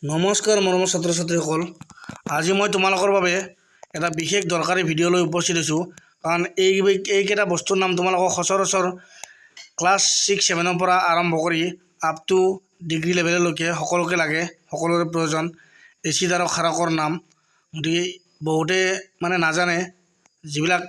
নমস্কাৰ মৰমৰ ছাত্ৰ ছাত্ৰীসকল, আজি মই তোমালোকৰ বাবে এটা বিশেষ দৰকাৰী ভিডিঅ' লৈ উপস্থিত হৈছোঁ। কাৰণ এইকেইটা বস্তুৰ নাম তোমালোকক সচৰাচৰ ক্লাছ ছিক্স ছেভেনৰ পৰা আৰম্ভ কৰি আপ টু ডিগ্ৰী লেভেললৈকে সকলোকে লাগে, সকলোৰে প্ৰয়োজন এচিড আৰু ক্ষাৰকৰ নাম। গতিকে বহুতে মানে নাজানে। যিবিলাক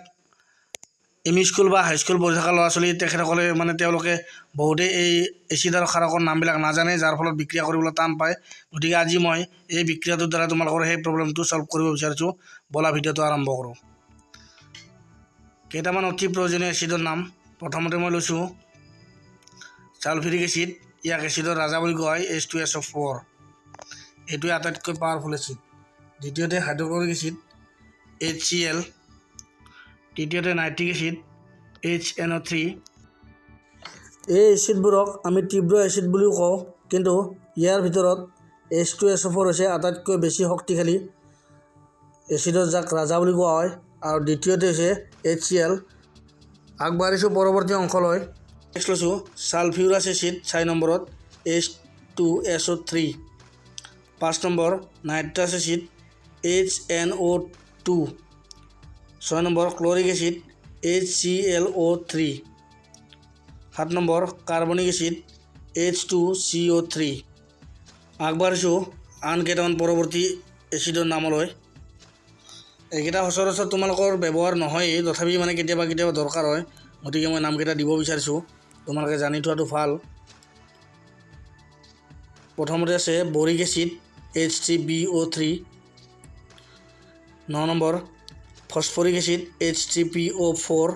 এম ই স্কুল বা হাইস্কুল পঢ়ি থকা ল'ৰা ছোৱালী, তেখেতসকলে মানে তেওঁলোকে বহুতে এই এচিড আৰু ক্ষাৰকৰ নামবিলাক নাজানে, যাৰ ফলত বিক্ৰিয়া কৰিবলৈ টান পায়। গতিকে আজি মই এই বিক্ৰিয়াটোৰ দ্বাৰা তোমালোকৰ সেই প্ৰব্লেমটো ছল্ভ কৰিব বিচাৰিছোঁ। ব'লা, ভিডিঅ'টো আৰম্ভ কৰোঁ। কেইটামান অতি প্ৰয়োজনীয় এচিডৰ নাম। প্ৰথমতে মই লৈছোঁ ছালফিউৰিক এচিড। ইয়াক এচিডৰ ৰাজা বুলি কোৱা হয়, H2SO4। এইটোৱে আটাইতকৈ পাৱাৰফুল এচিড। দ্বিতীয়তে হাইড্ৰক্লৰিক এচিড, HCl। তৃতীয়তে নাইট্ৰিক এচিড, HNO3। এই এচিডবোৰক আমি তীব্ৰ এচিড বুলিও কওঁ, কিন্তু ইয়াৰ ভিতৰত H2SO4 হৈছে আটাইতকৈ বেছি শক্তিশালী এচিডৰ, যাক ৰাজা বুলি কোৱা হয়, আৰু দ্বিতীয়তে হৈছে HCl। আগবাঢ়িছোঁ পৰৱৰ্তী অংশলৈ। নেক্সট লৈছোঁ ছালফিউৰাছ এচিড, 4 নম্বৰত H2SO3। 5 number nitrous acid, HNO2। 6 number chloric acid, HClO3। 7 number carbonic acid, H2CO3। আগবাঢ়িছোঁ আন কেইটামান পৰৱৰ্তী এচিডৰ নামলৈ। এইকেইটা সচৰাচৰ তোমালোকৰ ব্যৱহাৰ নহয়েই, তথাপি মানে কেতিয়াবা কেতিয়াবা দৰকাৰ হয়। গতিকে মই নামকেইটা দিব বিচাৰিছোঁ, তোমালোকে জানি থোৱাটো ভাল। প্ৰথমতে আছে boric acid, H3BO3। 9 number phosphoric acid, H3PO4।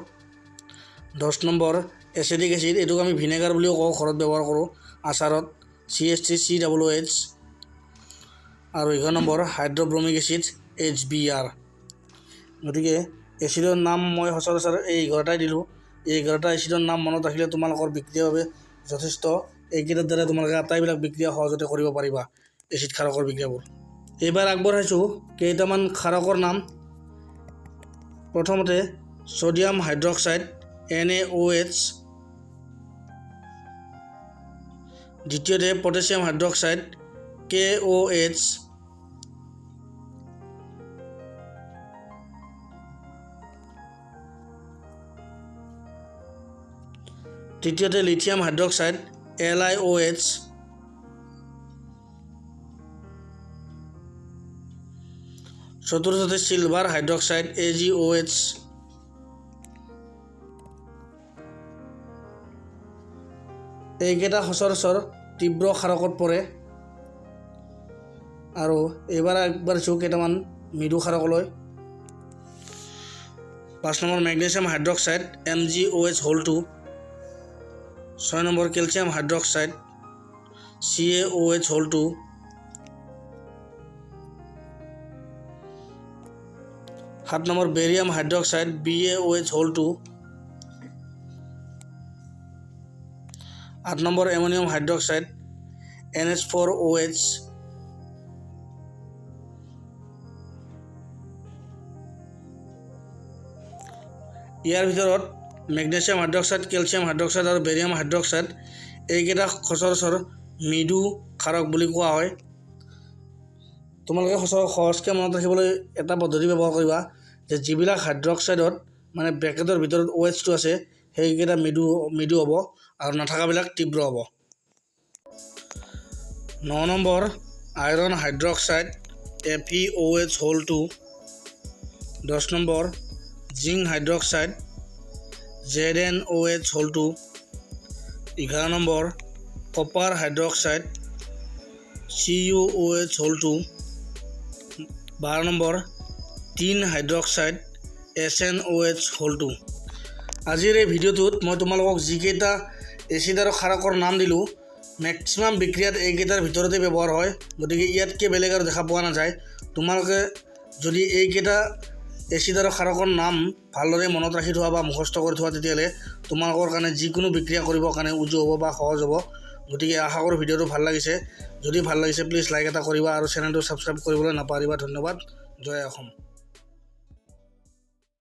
10 number acetic acid, এইটোক আমি ভিনেগাৰ বুলিও কওঁ, ঘৰত ব্যৱহাৰ কৰোঁ আচাৰত, CH3COOH। আৰু 11 নম্বৰ হাইড্ৰব্ৰমিক এচিড, HBr। গতিকে এচিডৰ নাম মই সচৰাচৰ এই 11টাই দিলোঁ। এই 11টা এচিডৰ নাম মনত ৰাখিলে তোমালোকৰ বিক্ৰিয়াৰ বাবে যথেষ্ট। এইকেইটাৰ দ্বাৰা তোমালোকে আটাইবিলাক বিক্ৰিয়া সহজতে কৰিব পাৰিবা, এচিড ক্ষাৰকৰ বিক্ৰিয়াবোৰ। এইবাৰ আগবঢ়াইছোঁ কেইটামান ক্ষাৰকৰ নাম। প্ৰথমতে ছ'ডিয়াম হাইড্ৰক্সাইড, NaOH। দ্বিতীয়তে পটেছিয়াম হাইড্ৰক্সাইড, KOH। তৃতীয়তে লিথিয়াম হাইড্ৰক্সাইড, LiOH। চতুৰ্থতে silver hydroxide, AgOH। এইকেইটা সচৰাচৰ তীব্ৰ ক্ষাৰকত পৰে। আৰু এইবাৰ আগবাঢ়িছোঁ কেইটামান মৃদু ক্ষাৰকলৈ। 5 number magnesium hydroxide, MgOH whole 2। 6 number calcium hydroxide, CaOH whole 2। 7 number barium hydroxide, BaOH whole 2। 8 number ammonium hydroxide, NH4OH। ইয়াৰ ভিতৰত মেগনেছিয়াম হাইড্ৰক্সাইড, কেলছিয়াম হাইড্ৰক্সাইড আৰু বেৰিয়াম হাইড্ৰক্সাইড, এইকেইটা সচৰাচৰ মৃদু ক্ষাৰক বুলি কোৱা হয়। তোমালোকে সহজকৈ মনত ৰাখিবলৈ এটা পদ্ধতি ব্যৱহাৰ কৰিবা যে যিবিলাক হাইড্ৰক্সাইডত মানে ব্ৰেকেটৰ ভিতৰত অ' এইচটো আছে, সেইকেইটা মৃদু মৃদু হ'ব আৰু নথকাবিলাক তীব্ৰ হ'ব। 9 number iron hydroxide, FeOH whole 2। 10 number zinc hydroxide, ZnOH whole 2। 11 number copper hydroxide, CuOH whole 2। 12 number tin hydroxide, SnOH whole 2। আজিৰ এই ভিডিঅ'টোত মই তোমালোকক যিকেইটা এচিড আৰু ক্ষাৰকৰ নাম দিলোঁ, মেক্সিমাম বিক্ৰিয়াত এইকেইটাৰ ভিতৰতে ব্যৱহাৰ হয়। গতিকে ইয়াতকৈ বেলেগ আৰু দেখা পোৱা নাযায়। তোমালোকে যদি এইকেইটা এচিড আৰু ক্ষাৰকৰ নাম ভালদৰে মনত ৰাখি থোৱা বা মুখস্থ কৰি থোৱা, তেতিয়াহ'লে তোমালোকৰ কাৰণে যিকোনো বিক্ৰিয়া কৰিবৰ কাৰণে উজু হ'ব বা সহজ হ'ব। গতিকে আশা কৰোঁ ভিডিঅ'টো ভাল লাগিছে। যদি ভাল লাগিছে, প্লিজ লাইক এটা কৰিবা আৰু চেনেলটো ছাবস্ক্ৰাইব কৰিবলৈ নাপাহৰিবা। ধন্যবাদ। জয় অসম।